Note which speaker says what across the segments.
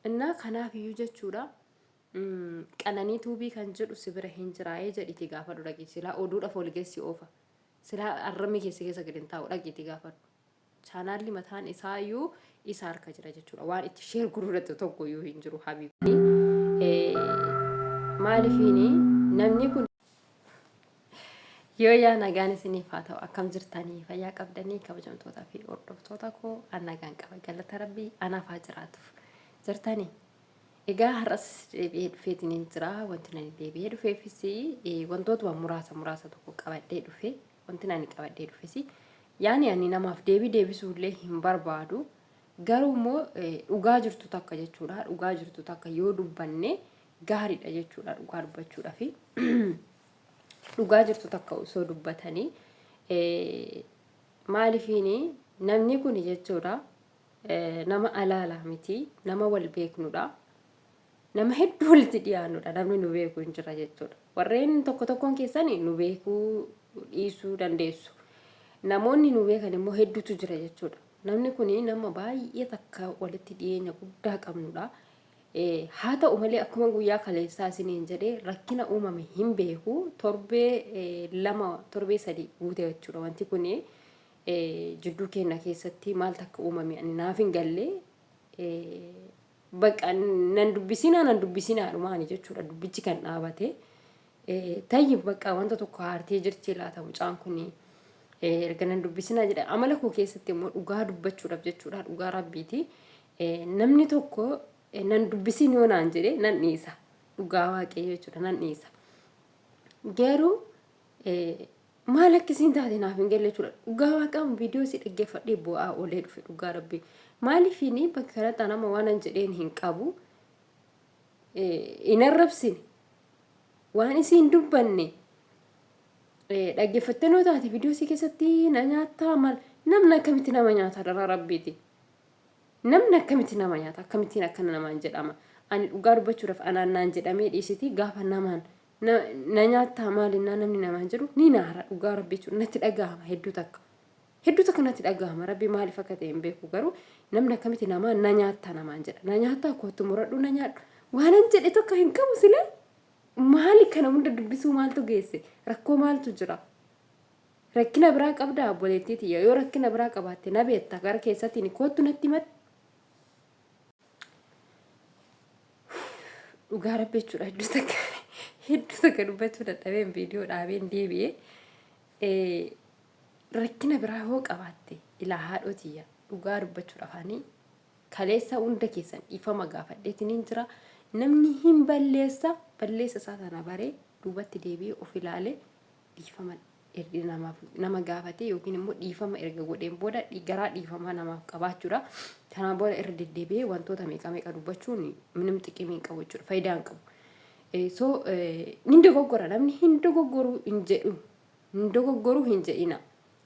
Speaker 1: Innaa kanaafiyyuu jechuudha Qananii Tuubii kan jedhu si bira hin jiraayee jedhiti gaafadhu dhaqii silaa oduudhaaf ol geessi oofa. Silaa arrabni keessi keessa gadi hin taa'u dhaqiitii gaafadhu. Chaanaalli mataan isaayyuu isa harka jira jechuudha. Waan itti sheer godhuu tokko iyyuu hin jiru habiibti. Maalifiini namni kun Yoo yaa nagaan isiniif haa ta'u, akkam jirtanii? Fayyaa qabdanii? Kabajamtootaa fi hordoftoota koo, an nagaan qaba, galata rabbii anaaf haa jiraatu. Jirtanii? Egaa har'as deebi'ee dhufeetiin hin jira. Wanti ani deebi'ee dhufeefis wantootuma muraasa muraasa tokko qabadhee dhufe. Wanti ani qabadhee dhufes yaani ani namaaf deebii deebisuu illee hin barbaadu. Garuu immoo dhugaa jirtu takka jechuudha. Dhugaa jirtu takka yoo dubbanne gaariidha jechuudha dhugaa dubbachuudhaafi. Dhugaa jirtu takka osoo dubbatanii maalifiini namni kun jechuudha nama alaala miti, nama wal beeknudha, nama hedduu walitti dhiyaannudha. Namni nu beeku hin jira jechuudha. Warreen tokko tokkoon keessan nu beekuu dhiisuu dandeessu, namoonni nu beekan immoo hedduutu jira jechuudha. Namni kun nama baay'ee takka walitti dhiyeenya guddaa qabnudha. Haa ta'u malee akkuma guyyaa kaleessaa isiniin jedhee rakkina uumame hin beeku. Torbee 2, torbee 3 guute jechuudha. Wanti kun jidduu keenya keessatti maal takka uumame ani naaf hin galle. Bakka nan dubbisinaa nan dubbisinaa dhumaani jechuudha dubbichi kan dhaabate. Tayyib bakka wanta tokko haartee jirti laata mucaan kun erga nan dubbisinaa jedhe. Amala koo keessatti immoo dhugaa dubbachuudhaaf jechuudha, dhugaa rabbiiti. Namni tokko nan dubbisiin yoo naan jedhe nan dhiisa. Dhugaa waaqayyo jechuudha nan dhiisa. Garuu maal akka isiin taate naaf hin galle jechuudha. Dhugaa waaqaan viidiyoo isii dhaggeeffadhee bu'aa oolee dhufe dhugaa rabbii. Maaliifiin bakka kanatti anama waan an jedheen hin qabu. Hin arrabsine. Waan isiin dubbanne dhaggeeffattee noo taate viidiyoo isii keessatti na nyaattaa maal, namni akkamitti nama nyaata daraa rabbiiti. Namni akkamitti nama nyaata? Akkamittiin akkana namaan jedhama? Ani dhugaa dubbachuudhaaf anaan naan jedhamee dhiisiti, gaafa namaan na nyaattaa maalinnaa namni namaan jedhu ni naara dhugaa rabbi jechuudha. Natti dhagahama hedduu takka. Hedduu takka natti dhagahama. Rabbi maaliif akka ta'e hin beeku, garuu namni akkamitti namaan na nyaattaa namaan jedha? Na nyaattaa, kootu muradhu na nyaadhu. Waanan jedhe tokko hin qabu sila. Maali kana hunda dubbisuu maaltu geesse? Rakkoo maaltu jira? Rakkina biraa qabdaa obboleettii tiyya? Yoo rakkina biraa qabaatte na beekta, gara keessattiin koottu natti himadhu. Dhugaa rabbi jechuudha, hedduu takka hedduu takka dubbachuu dadhabeen viidiyoo dhaabeen deebi'ee. Rakkina biraa hoo qabaatte ilaa haadhoo tiyya, dhugaa dubbachuudhaaf ani kaleessa hunda keessan dhiifama gaafadheetiin hin jira. Namni hin balleessa, balleessa isaa sana baree duubatti deebi'ee of ilaalee dhiifama erga namaaf nama gaafate yookiin immoo dhiifama erga godheen booda garaa dhiifamaa namaaf qabaachuudha. Kanaan booda irra deddeebi'ee wantoota meeqa meeqa dubbachuun minim xiqimii hin qabu jechuudha. Faayidaa hin qabu. So ni dogoggora, namni hin dogoggoru hin jedhu, hin dogoggoru hin jedhina.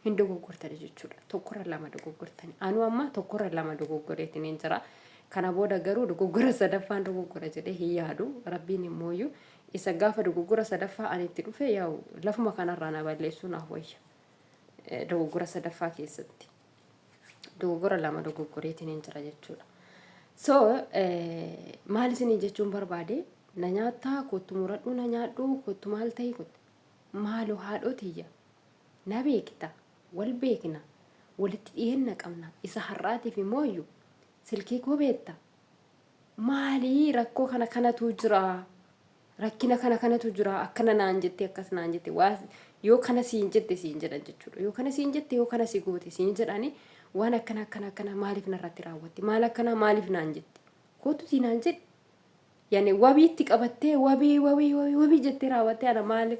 Speaker 1: Hin dogoggortani jechuudha. Tokkorra lama dogoggortani. Anuu amma tokkorra lama dogoggoreetiin hin jira. Kana booda garuu dogoggora sadaffaan dogoggora jedhee hin yaadu. Rabbiin immooyyuu isa gaafa dogoggora sadaffaa ani itti dhufe yaa'u lafuma kanarraa na balleessuu naaf wayya. Dogoggora sadaffaa keessatti. Dogoggora lama dogoggoreetiin hin jira jechuudha. So maal isinii jechuun barbaade, na nyaattaa kottu muradhu na nyaadhu kottu maal ta'ii kottu maaloo haadhoo tiyya, na beekta, wal beekna, walitti dhiyeenna qabna, isa har'aatiif imooyyu silkii koo beekta. Maalii rakkoo kana kanatu jira, rakkina kana kanatu jira, akkana naan jette, akkas naan jette, waa yoo kana siin jette siin jedhan jechuudha. Yoo kana siin jette, yoo kana si goote siin jedhani, waan akkana akkana akkana maaliif narratti raawwatte, maal akkana maaliif naan jette, kootutii naan jedhe. Yani wabii itti qabattee wabii wabii wabii wabii jettee raawwattee ana maaliif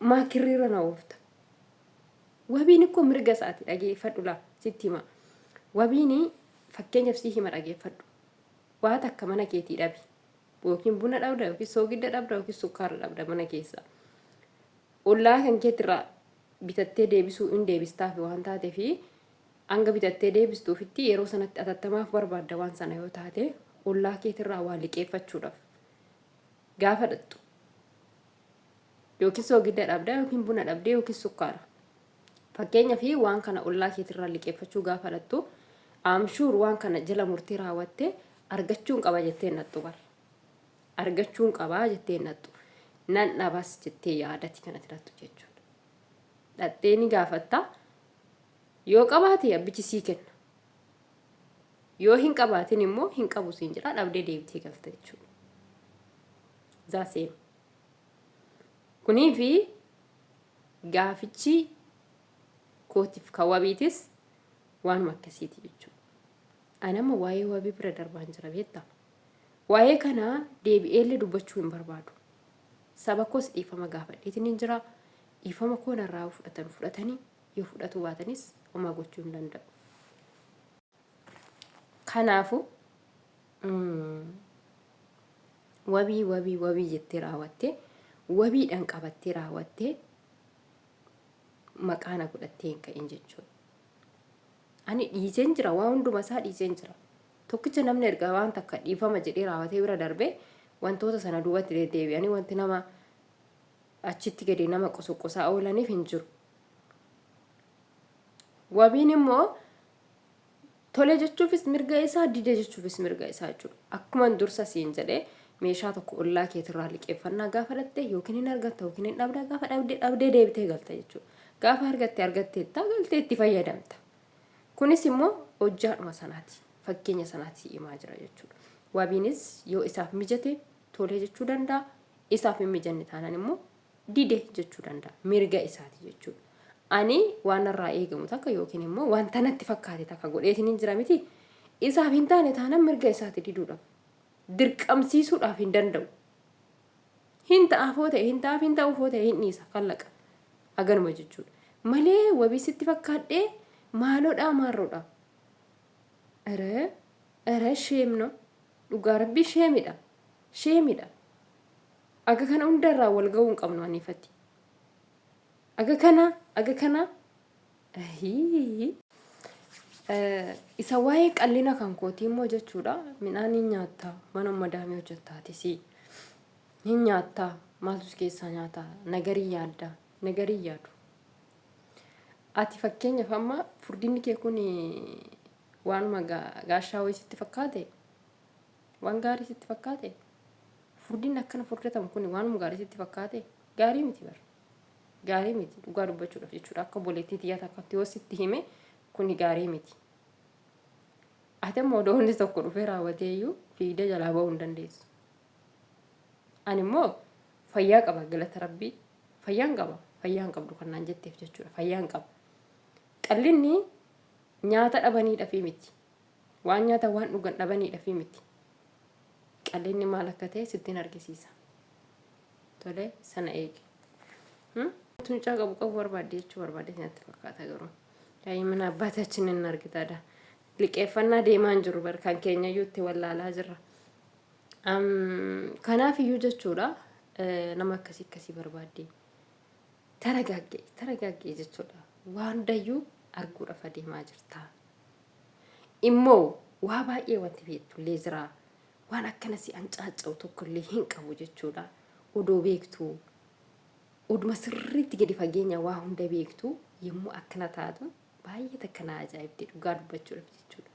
Speaker 1: maa kirriirra na oofta? Wabiin ikkoo mirga isaati, dhageeffadhu laa sitti hima. Wabiin fakkeenyaaf si hima, dhageeffadhu. Waa takka mana keetii dhabi. Yookiin buna dhabda, yookiin soogidda dhabda, yookiin sukkaara dhabda mana keessa. Ollaa kan keetirraa bitattee deebisuu hin deebistaafi waan taateefi hanga bitattee deebistuufitti yeroo sanatti atattamaaf barbaadda waan sana yoo taate ollaa keetirraa waa liqeeffachuudhaaf gaafa dhattu yookiin soogidda dhabda, yookiin buna dhabdee, yookiin sukkaara. Fakkeenyaaf waan kana ollaa keetirraa liqeeffachuu gaafa dhattu, I'm sure waan kana jala murtee raawwatte Argachuun qaba jettee hin dhaqxu bar. Argachuun qabaa jettee hin dhaqxu. Nan dhabas jettee yaadati kan ati dhaqxu jechuudha. Dhaqxee ni gaafatta. Yoo qabaate abbichi sii kenna. Yoo hin qabaatin immoo hin qabu siin jedha dhabdee deebitee galta jechuudha. Zaaseem. Kunii fi gaafichi kootiif kan wabiitis waanuma akkasiiti jechuudha. Ani amma waa'ee wabii bira darbaan jira beektaa. Waa'ee kanaa deebi'eellee dubbachuu hin barbaadu. Saba koos dhiifama gaafadheetiin hin jira. Dhiifama koo narraa yoo fudhatan fudhatanii yoo fudhatuu baatanis homaa gochuu hin danda'u. Kanaafuu wabii wabii wabii jettee raawwattee wabiidhaan qabattee raawwattee maqaa na godhattee hin ka'in jechuudha. Ani dhiiseen jira waa hunduma isaa dhiiseen jira. Tokkicha namni erga waan takka dhiifama jedhee raawwatee bira darbee wantoota sana duubatti deddeebi'anii wanti nama achitti gadi nama qosoqosaa oolaniif hin jiru. Wabiin immoo tole jechuufis mirga isaa dide jechuufis mirga isaa jechuudha. Akkuman dursa siin jedhee meeshaa tokko ollaa keetirraa liqeeffannaa gaafa dhatte yookiin hin argatta yookiin hin dhabda gaafa dhabde dhabdee deebitee galta jechuudha. Gaafa argatte argatteetta galtee itti fayyadamta. Kunis immoo hojjaadhuma sanaati. Fakkeenya sanaati himaa jira jechuudha. Wabiinis yoo isaaf mijate tole jechuu danda'a. Isaaf hin mijanne taanaan immoo dide jechuu danda'a. Mirga isaati jechuudha. Ani waan narraa eegamu takka yookiin immoo wanta natti fakkaate takka godheetiin hin jira miti. Isaaf hin taane taanaan mirga isaati diduudhaaf. Dirqamsiisuudhaaf hin danda'u. Hin ta'aafoo ta'e hin ta'aaf hin ta'uufoo ta'e hin dhiisa kallaqa. Aganuma jechuudha. Malee wabii sitti fakkaadhee maaloodhaa maarroodhaa. Ere ere sheemno dhugaa rabbii sheemidha. Sheemidha. Aga kana hundarraa wal ga'uu hin qabnu aniifati. Aga kana aga kana ahii. Isa waa'ee qallina kan kootii immoo jechuudha midhaan hin nyaattaa mana madaamii hojjettaatisii hin nyaattaa maaltu si keessaa nyaata nagarii yaadda nagarii yaadu. Ati fakkeenyaaf amma furdinni kee kun waanuma gaashaa wayii sitti fakkaate waan gaarii sitti fakkaate furdinni akkana furdatamu kun waanuma gaarii sitti fakkaate gaarii miti bara. Gaarii miti dhugaa dubbachuudhaaf jechuudha akka obboleettii tiyyaa takkatti yoo sitti hime kuni gaarii miti. Ati ammoo odoo inni tokko dhufee raawwatee iyyuu fiigdee jalaa ba'uu hin dandeessu. Ani immoo fayyaa qaba galata rabbii fayyaan qaba fayyaan qabdu kan naan jetteef jechuudha fayyaan qaba. Qallinni nyaata dhabaniidhaafii miti. Waan nyaata waan dhugan dhabaniidhaafii miti. Qallinni maal akka ta'e sittiin argisiisa. Tole sana eegi. Tuncaa qabu qabu barbaadde jechuu barbaadde natti fakkaata garuu. Yaa'ii mana abbaataachin hin argitaadha. Liqeeffannaa deemaa hin jiru bar kan keenya iyyuu itti wallaalaa jirra. Kanaaf iyyuu jechuudha nama akkasii akkasii barbaadde. Taragaaggee taragaaggee jechuudha. Waan hundayyuu arguudhaaf adeemaa jirta. Immoo waa baay'ee wanti beektullee jira. Waan akkana si ancaaca'u tokkollee hin qabu jechuudha. Odoo beektuu oduma sirriitti gadi fageenya waa hunda beektuu yommuu akkana taatu baay'ee takka na ajaa'ibde dhugaa dubbachuudhaaf jechuudha.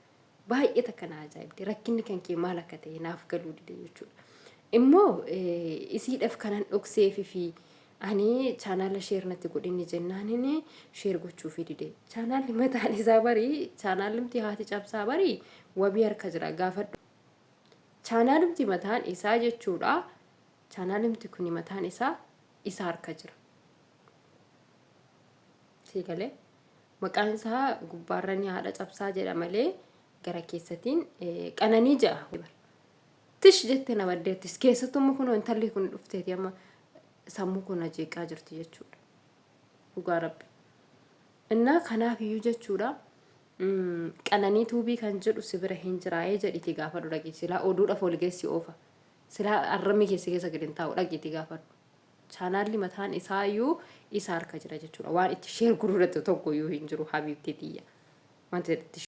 Speaker 1: Baay'ee takka na ajaa'ibde rakkinni kan kee maal akka ta'e naaf galuu dide jechuudha. Immoo isiidhaaf kanan dhokseefi fi ani chaanaala sheer natti godhinni jennaanin sheer gochuufi dide. Chaanaalli mataan isaa barii chaanaallimti haati cabsaa barii wabii harka jira gaafadhu. Chaanaalumti mataan isaa jechuudha. Chaanaalumti kuni mataan isaa isa harka jira. Sii galee maqaan isaa gubbaarra ni haadha cabsaa jedha malee gara keessatiin qananii jedha. Tish jette na baddeettis keessattuu immoo kunoo intalli kun dhufteeti amma sammuu kun na jeeqaa jirti jechuudha. Dhugaa rabbi. Innaa kanaaf iyyuu jechuudha Qananii tuubii kan jedhu si bira hin jiraayee jedhiti gaafadhu dhaqi silaa oduudhaaf ol geessi oofa silaa arrabni keessi keessa gadi hin taa'u dhaqiti gaafadhu. Chaanaalli mataan isaa iyyuu isa harka jira jechuudha waan itti sheer gurguratu tokko iyyuu hin jiru habiibtii tiyya wanti itti